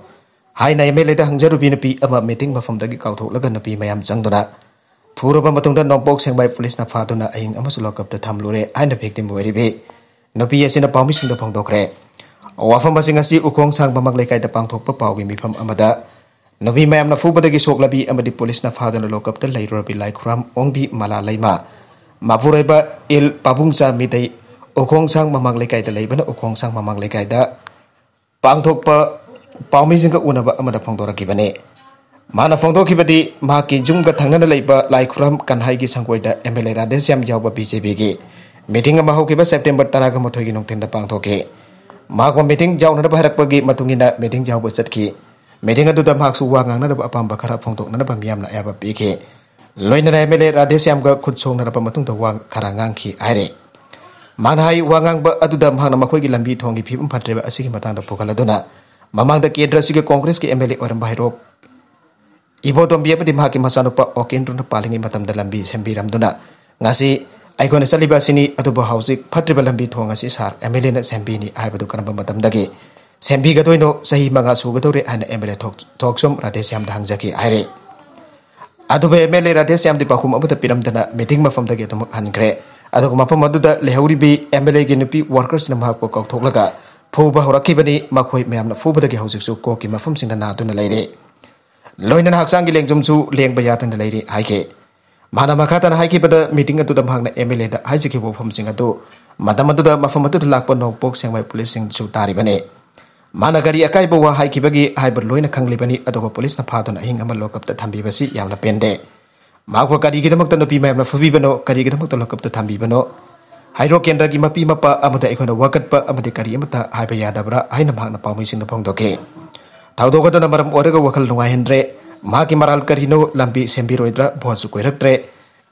ꯍꯥꯏꯅ ꯑꯦꯝ ꯑꯦꯜ ꯑꯦꯗ ꯍꯪꯖꯔꯨꯕꯤ ꯅꯨꯄꯤ ꯑꯃ ꯃꯤꯇꯤꯡ ꯃꯐꯝꯗꯒꯤ ꯀꯥꯎꯊꯣꯛꯂꯒ ꯅꯨꯄꯤ ꯃꯌꯥꯝ ꯆꯪꯗꯨꯅ ꯐꯨꯔꯕ ꯃꯇꯨꯡꯗ ꯅꯣꯡꯄꯣꯛ ꯁꯦꯡꯃꯥꯏ ꯄꯨꯂꯤꯁꯅ ꯐꯥꯗꯨꯅ ꯑꯍꯤꯡ ꯑꯃꯁꯨ ꯂꯣꯀꯞꯇ ꯊꯝꯂꯨꯔꯦ ꯍꯥꯏꯅ victim ꯑꯣꯏꯔꯤꯕꯤ ꯅꯨꯄꯤ ꯑꯁꯤꯅ ꯄꯥꯎꯃꯤꯁꯤꯡꯗ ꯐꯣꯡꯗꯣꯛꯈ꯭ꯔꯦ꯫ ꯋꯥꯐꯝ ꯑꯁꯤꯡ ꯑꯁꯤ ꯎꯈꯣꯡꯁꯥꯡ ꯃꯃꯥꯡ ꯂꯩꯀꯥꯏꯗ ꯄꯥꯡꯊꯣꯛꯄ ꯄꯥꯎꯒꯤ ꯃꯤꯐꯝ ꯑꯃꯗ ꯅꯨꯄꯤ ꯃꯌꯥꯝꯅ ꯐꯨꯕꯗꯒꯤ ꯁꯣꯛꯂꯕꯤ ꯑꯃꯗꯤ ꯄꯨꯂꯤꯁꯅ ꯐꯥꯗꯨꯅ ꯂꯣꯀꯞꯇ ꯂꯩꯔꯨꯔꯕꯤ ꯂꯥꯏꯈꯨꯔꯥꯝ ꯑꯣꯡꯕꯤ ꯃꯂꯥ ꯂꯩꯃ, ꯃꯄꯨꯔꯣꯏꯕ ꯏꯜ ꯄꯥꯕꯨꯡꯆꯥ ꯃꯤꯇꯩ, ꯎꯈꯣꯡꯁꯥꯡ ꯃꯃꯥꯡ ꯂꯩꯀꯥꯏꯗ ꯂꯩꯕꯅ ꯎꯈꯣꯡꯁꯥꯡ ꯃꯃꯥꯡ ꯂꯩꯀꯥꯏꯗ ꯄꯥꯡꯊꯣꯛꯄ ꯄꯥꯎꯃꯤꯁꯤꯡꯒ ꯎꯅꯕ ꯑꯃꯗ ꯐꯣꯡꯗꯣꯔꯛꯈꯤꯕꯅꯤ꯫ ꯃꯥꯅ ꯐꯣꯡꯗꯣꯛꯈꯤꯕꯗꯤ ꯃꯍꯥꯛꯀꯤ ꯌꯨꯝꯒ ꯊꯪꯅꯅ ꯂꯩꯕ ꯂꯥꯏꯈꯨꯔꯥꯝ ꯀꯟꯍꯥꯏꯒꯤ ꯁꯪꯒꯣꯏꯗ ꯑꯦꯝ ꯑꯦꯜ ꯑꯦ ꯔꯥꯙꯦꯁ꯭ꯌꯥꯝ ꯌꯥꯎꯕ ꯕꯤ ꯖꯦ ꯄꯤꯒꯤ ꯃꯤꯇꯤꯡ ꯑꯃ ꯍꯧꯈꯤꯕ ꯁꯦꯞꯇꯦꯝꯕꯔ ꯇꯔꯥꯒ ꯃꯥꯊꯣꯏꯒꯤ ꯅꯨꯡꯊꯤꯜꯗ ꯄꯥꯡꯊꯣꯛꯈꯤ꯫ ꯃꯍꯥꯛꯄꯨ ꯃꯤꯇꯤꯡ ꯌꯥꯎꯅꯅꯕ ꯍꯥꯏꯔꯛꯄꯒꯤ ꯃꯇꯨꯡ ꯏꯟꯅ ꯃꯤꯇꯤꯡ ꯌꯥꯎꯕ ꯆꯠꯈꯤ꯫ ꯃꯤꯇꯤꯡ ꯑꯗꯨꯗ ꯃꯍꯥꯛꯁꯨ ꯋꯥ ꯉꯥꯡꯅꯅꯕ ꯑꯄꯥꯝꯕ ꯈꯔ ꯐꯣꯡꯗꯣꯛꯅꯅꯕ ꯃꯤꯌꯥꯝꯅ ꯑꯌꯥꯕ ꯄꯤꯈꯤ꯫ ꯂꯣꯏꯅꯅ MLA ꯔꯥꯙꯦꯁ꯭ꯌꯥꯝꯒ ꯈꯨꯠ ꯁꯣꯛꯅꯔꯕ ꯃꯇꯨꯡꯗ ꯋꯥ ꯈꯔ ꯉꯥꯡꯈꯤ ꯍꯥꯏꯔꯦ꯫ ꯃꯥꯅ ꯍꯥꯏ, ꯋꯥ ꯉꯥꯡꯕ ꯑꯗꯨꯗ ꯃꯍꯥꯛꯅ ꯃꯈꯣꯏꯒꯤ ꯂꯝꯕꯤ ꯊꯣꯡꯒꯤ ꯐꯤꯕꯝ ꯐꯠꯇ꯭ꯔꯤꯕ ꯑꯁꯤꯒꯤ ꯃꯇꯥꯡꯗ ꯄꯨꯈꯠꯂꯗꯨꯅ, ꯃꯃꯥꯡꯗ ꯀꯦꯟꯗ꯭ꯔ ꯑꯁꯤꯒꯤ ꯀꯣꯡꯒ꯭ꯔꯦꯁꯀꯤ MLA ꯑꯣꯏꯔꯝꯕ ꯍꯩꯔꯣꯛ ꯏꯕꯣꯇꯣꯝꯕꯤ ꯑꯃꯗꯤ ꯃꯍꯥꯛꯀꯤ ꯃꯆꯥꯅꯨꯄꯥ ꯑꯣꯀꯦꯟꯗ꯭ꯔꯣꯅ ꯄꯥꯜꯂꯤꯉꯩ ꯃꯇꯝꯗ ꯂꯝꯕꯤ ꯁꯦꯝꯕꯤꯔꯝꯗꯨꯅ, ꯉꯁꯤ ꯑꯩꯈꯣꯏꯅ ꯆꯠꯂꯤꯕ ꯑꯁꯤꯅꯤ, ꯑꯗꯨꯕꯨ ꯍꯧꯖꯤꯛ ꯐꯠꯇ꯭ꯔꯤꯕ ꯂꯝꯕꯤ ꯊꯣꯡ ꯑꯁꯤ ꯁꯥꯔ MLA ꯅ ꯁꯦꯝꯕꯤꯅꯤ ꯍꯥꯏꯕꯗꯨ ꯀꯔꯝꯕ ꯃꯇꯝꯗꯒꯤ ꯁꯦꯝꯕꯤꯒꯗꯣꯏꯅꯣ? ꯆꯍꯤ ꯃꯉꯥ ꯁꯨꯒꯗꯧꯔꯦ ꯍꯥꯏꯅ MLA ꯊꯣꯛ-, ꯊꯣꯛꯆꯣꯝ ꯔꯥꯙꯦꯁ꯭ꯌꯥꯝꯗ ꯍꯪꯖꯈꯤ ꯍꯥꯏꯔꯤ꯫ ꯑꯗꯨꯕꯨ MLA ꯔꯥꯙꯦꯁ꯭ꯌꯥꯝꯗꯤ ꯄꯥꯎꯈꯨꯝ ꯑꯃꯠꯇ ꯄꯤꯔꯝꯗꯅ ꯃꯤꯇꯤꯡ ꯃꯐꯝꯗꯒꯤ ꯑꯗꯨꯃꯛ ꯍꯟꯈ꯭ꯔꯦ꯫ ꯑꯗꯨꯒ ꯃꯐꯝ ꯑꯗꯨꯗ ꯂꯩꯍꯧꯔꯤꯕꯤ MLA ꯒꯤ ꯅꯨꯄꯤ workers ꯅ ꯃꯍꯥꯛꯄꯨ ꯀꯧꯊꯣꯛꯂꯒ ꯐꯨꯕ ꯍꯧꯔꯛꯈꯤꯕꯅꯤ꯫ ꯃꯈꯣꯏ ꯃꯌꯥꯝꯅ ꯐꯨꯕꯗꯒꯤ ꯍꯧꯖꯤꯛꯁꯨ ꯀꯣꯛꯀꯤ ꯃꯐꯝꯁꯤꯡꯗ ꯅꯥꯗꯨꯅ ꯂꯩꯔꯦ꯫ ꯂꯣꯏꯅꯅ ꯍꯛꯆꯥꯡꯒꯤ ꯂꯦꯡꯖꯨꯝꯁꯨ ꯂꯦꯡꯕ ꯌꯥꯗꯅ ꯂꯩꯔꯤ ꯍꯥꯏꯈꯤ꯫ ꯃꯍꯥꯛꯅ ꯃꯈꯥ ꯇꯥꯅ ꯍꯥꯏꯈꯤꯕꯗ, ꯃꯤꯇꯤꯡ ꯑꯗꯨꯗ ꯃꯍꯥꯛꯅ MLA ꯗ ꯍꯥꯏꯖꯈꯤꯕ ꯋꯥꯐꯝꯁꯤꯡ ꯑꯗꯨ ꯃꯇꯝ ꯑꯗꯨꯗ ꯃꯐꯝ ꯑꯗꯨꯗ ꯂꯥꯛꯄ ꯅꯣꯡꯄꯣꯛ ꯁꯦꯡꯃꯥꯏ ꯄꯨꯂꯤꯁꯁꯤꯡꯁꯨ ꯇꯥꯔꯤꯕꯅꯤ꯫ ꯃꯥꯅ ꯀꯔꯤ ꯑꯀꯥꯏꯕ ꯋꯥ ꯍꯥꯏꯈꯤꯕꯒꯦ ꯍꯥꯏꯕ ꯂꯣꯏꯅ ꯈꯪꯂꯤꯕꯅꯤ, ꯑꯗꯨꯒ ꯄꯨꯂꯤꯁꯅ ꯐꯥꯗꯨꯅ ꯑꯍꯤꯡ ꯑꯃ ꯂꯣꯀꯞꯇ ꯊꯝꯕꯤꯕꯁꯤ ꯌꯥꯝꯅ ꯄꯦꯟꯗꯦ꯫ ꯃꯍꯥꯛꯄꯨ ꯀꯔꯤꯒꯤꯗꯃꯛꯇ ꯅꯨꯄꯤ ꯃꯌꯥꯝꯅ ꯐꯨꯕꯤꯕꯅꯣ, ꯀꯔꯤꯒꯤꯗꯃꯛꯇ ꯂꯣꯀꯞꯇ ꯊꯝꯕꯤꯕꯅꯣ? ꯍꯩꯔꯣꯛ ꯀꯦꯟꯗ꯭ꯔꯒꯤ ꯃꯄꯤ ꯃꯄꯥ ꯑꯃꯗ ꯑꯩꯈꯣꯏꯅ ꯋꯥꯀꯠꯄ ꯑꯃꯗꯤ ꯀꯔꯤ ꯑꯃꯠꯇ ꯍꯥꯏꯕ ꯌꯥꯗꯕ꯭ꯔꯥ ꯍꯥꯏꯅ ꯃꯍꯥꯛꯅ ꯄꯥꯎꯃꯤꯁꯤꯡꯗ ꯐꯣꯡꯗꯣꯛꯈꯤ꯫ ꯊꯧꯗꯣꯛ ꯑꯗꯨꯅ ꯃꯔꯝ ꯑꯣꯏꯔꯒ ꯋꯥꯈꯜ ꯅꯨꯡꯉꯥꯏꯍꯟꯗ꯭ꯔꯦ꯫ ꯃꯍꯥꯛꯀꯤ ꯃꯔꯥꯜ ꯀꯔꯤꯅꯣ? ꯂꯝꯕꯤ ꯁꯦꯝꯕꯤꯔꯣꯏꯗ꯭ꯔꯥ? ꯚꯣꯠꯁꯨ ꯀꯨꯏꯔꯛꯇ꯭ꯔꯦ꯫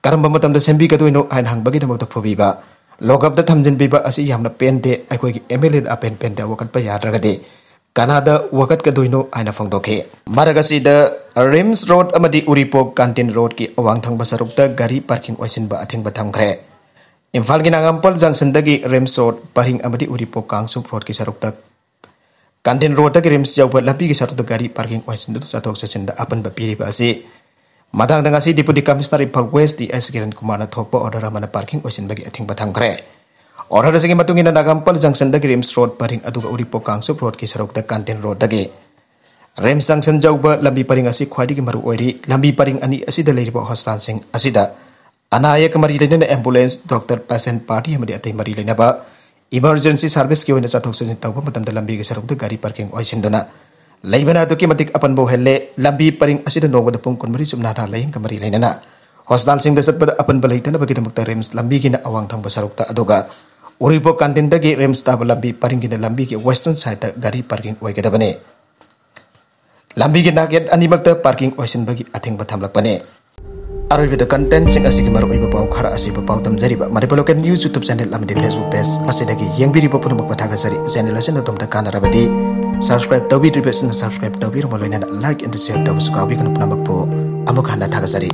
ꯀꯔꯝꯕ ꯃꯇꯝꯗ ꯁꯦꯝꯕꯤꯒꯗꯣꯏꯅꯣ ꯍꯥꯏꯅ ꯍꯪꯕꯒꯤꯗꯃꯛꯇ ꯐꯨꯕꯤꯕ, ꯂꯣꯀꯞꯇ ꯊꯝꯖꯤꯟꯕꯤꯕ ꯑꯁꯤ ꯌꯥꯝꯅ ꯄꯦꯟꯗꯦ꯫ ꯑꯩꯈꯣꯏꯒꯤ MLA ꯗ ꯑꯄꯦꯟ ꯄꯦꯟꯗ ꯋꯥꯀꯠꯄ ꯌꯥꯗ꯭ꯔꯒꯗꯤ ꯀꯅꯥꯗ ꯋꯥꯀꯠꯀꯗꯣꯏꯅꯣ ꯍꯥꯏꯅ ꯐꯣꯡꯗꯣꯛꯈꯤ꯫ ꯃꯔꯛ ꯑꯁꯤꯗ RIMS road ꯑꯃꯗꯤ ꯎꯔꯤꯄꯣꯛ ꯀꯥꯟꯇꯤꯟ road ꯀꯤ ꯑꯋꯥꯡ ꯊꯪꯕ ꯁꯔꯨꯛꯇ ꯒꯥꯔꯤ parking ꯑꯣꯏꯁꯤꯟꯕ ꯑꯊꯤꯡꯕ ꯊꯝꯈ꯭ꯔꯦ꯫ ꯏꯝꯐꯥꯜꯒꯤ ꯅꯥꯒꯥꯝꯄꯥꯜ junction ꯗꯒꯤ RIMS road ꯄꯔꯤꯡ ꯑꯃꯗꯤ ꯎꯔꯤꯄꯣꯛ ꯀꯥꯡꯆꯨꯞ road ꯀꯤ ꯁꯔꯨꯛꯇ ꯀꯥꯟꯇꯤꯟ road ꯇꯒꯤ RIMS ꯌꯧꯕ ꯂꯝꯕꯤꯒꯤ ꯁꯔꯨꯛꯇ ꯒꯥꯔꯤ parking ꯑꯣꯏꯁꯤꯟꯗꯨꯅ ꯆꯠꯊꯣꯛ ꯆꯠꯁꯤꯟꯗ ꯑꯄꯟꯕ ꯄꯤꯔꯤꯕ ꯑꯁꯤ ꯃꯇꯥꯡꯗ ꯉꯁꯤ Deputy Commissioner Imphal West T S Kiran ꯀꯨꯃꯥꯔꯅ ꯊꯣꯛꯄ order ꯑꯃꯅ parking ꯑꯣꯏꯁꯤꯟꯕꯒꯤ ꯑꯊꯤꯡꯕ ꯊꯝꯈ꯭ꯔꯦ꯫ Order ꯑꯁꯤꯒꯤ ꯃꯇꯨꯡ ꯏꯟꯅ ꯅꯥꯒꯥꯝꯄꯥꯜ junction ꯗꯒꯤ RIMS road ꯄꯔꯤꯡ ꯑꯗꯨꯒ ꯎꯔꯤꯄꯣꯛ ꯀꯥꯡꯆꯨꯞ road ꯀꯤ ꯁꯔꯨꯛꯇ ꯀꯥꯟꯇꯤꯟ road ꯇꯒꯤ RIMS junction ꯌꯧꯕ ꯂꯝꯕꯤ ꯄꯔꯤꯡ ꯑꯁꯤ ꯈ꯭ꯋꯥꯏꯗꯒꯤ ꯃꯔꯨ ꯑꯣꯏꯔꯤ꯫ ꯂꯝꯕꯤ ꯄꯔꯤꯡ ꯑꯅꯤ ꯑꯁꯤꯗ ꯂꯩꯔꯤꯕ hospital ꯁꯤꯡ ꯑꯁꯤꯗ ꯑꯅꯥ ꯑꯌꯦꯛꯀ ꯃꯔꯤ ꯂꯩꯅꯅ ambulance, doctor, patient party ꯑꯃꯗꯤ ꯑꯇꯩ ꯃꯔꯤ ꯂꯩꯅꯕ emergency service ꯀꯤ ꯑꯣꯏꯅ ꯆꯠꯊꯣꯛ ꯆꯠꯁꯤꯟ ꯇꯧꯕ ꯃꯇꯝꯗ ꯂꯝꯕꯤꯒꯤ ꯁꯔꯨꯛꯇ ꯒꯥꯔꯤ parking ꯑꯣꯏꯁꯤꯟꯗꯨꯅ ꯂꯩꯕꯅ ꯑꯗꯨꯛꯀꯤ ꯃꯇꯤꯛ ꯑꯄꯟꯕ ꯑꯣꯏꯍꯜꯂꯦ꯫ ꯂꯝꯕꯤ ꯄꯔꯤꯡ ꯑꯁꯤꯗ ꯅꯣꯡꯃꯗ ꯄꯨꯡ ꯀꯨꯟꯃꯔꯤ ꯆꯨꯞꯅ ꯑꯅꯥ ꯂꯥꯌꯦꯡꯒ ꯃꯔꯤ ꯂꯩꯅꯅ hospital ꯁꯤꯡꯗ ꯆꯠꯄꯗ ꯑꯄꯟꯕ ꯂꯩꯇꯅꯕꯒꯤꯗꯃꯛꯇ RIMS ꯂꯝꯕꯤꯒꯤꯅ ꯑꯋꯥꯡ ꯊꯪꯕ ꯁꯔꯨꯛꯇ, ꯑꯗꯨꯒ ꯎꯔꯤꯄꯣꯛ ꯀꯥꯟꯇꯤꯟꯗꯒꯤ RIMS ꯇꯥꯕ ꯂꯝꯕꯤ ꯄꯔꯤꯡꯒꯤꯅ ꯂꯝꯕꯤꯒꯤ western side ꯇ ꯒꯥꯔꯤ parking ꯑꯣꯏꯒꯗꯕꯅꯤ꯫ ꯂꯝꯕꯤꯒꯤ ꯅꯥꯛꯌꯦꯠ ꯑꯅꯤꯃꯛꯇ ꯄꯥꯔꯀꯤꯡ ꯑꯣꯏꯁꯤꯟꯕꯒꯤ ꯑꯊꯤꯡꯕ ꯊꯝꯂꯛꯄꯅꯤ꯫ ꯑꯔꯣꯏꯕꯗ ꯀꯟꯇꯦꯟꯁꯤꯡ ꯑꯁꯤꯒꯤ ꯃꯔꯨꯑꯣꯏꯕ ꯄꯥꯎ ꯈꯔ ꯑꯁꯤꯕꯨ ꯄꯥꯎꯗꯝꯖꯔꯤꯕ Manipur local news YouTube channel ꯑꯃꯗꯤ ꯐꯦꯁꯕꯨꯛ ꯄꯦꯖ ꯑꯁꯤꯗꯒꯤ ꯌꯦꯡꯕꯤꯔꯤꯕ ꯄꯨꯝꯅꯃꯛꯄꯨ ꯊꯥꯒꯠꯆꯔꯤ꯫ ꯆꯦꯅꯦꯜ ꯑꯁꯤꯅ ꯑꯗꯣꯝꯗ ꯀꯥꯟꯅꯔꯕꯗꯤ ꯁꯕꯁꯀ꯭ꯔꯥꯏꯕ ꯇꯧꯕꯤꯗ꯭ꯔꯤꯕꯁꯤꯡꯅ ꯁꯕꯁꯀ꯭ꯔꯥꯏꯕ ꯇꯧꯕꯤꯔꯝꯃꯨ, ꯂꯣꯏꯅꯅ ꯂꯥꯏꯛ ꯑꯦꯟ ꯁꯤꯌꯔ ꯇꯧꯕꯁꯨ ꯀꯥꯎꯕꯤꯒꯅꯨ꯫ ꯄꯨꯝꯅꯃꯛꯄꯨ ꯑꯃꯨꯛ ꯍꯟꯅ ꯊꯥꯒꯠꯆꯔꯤ꯫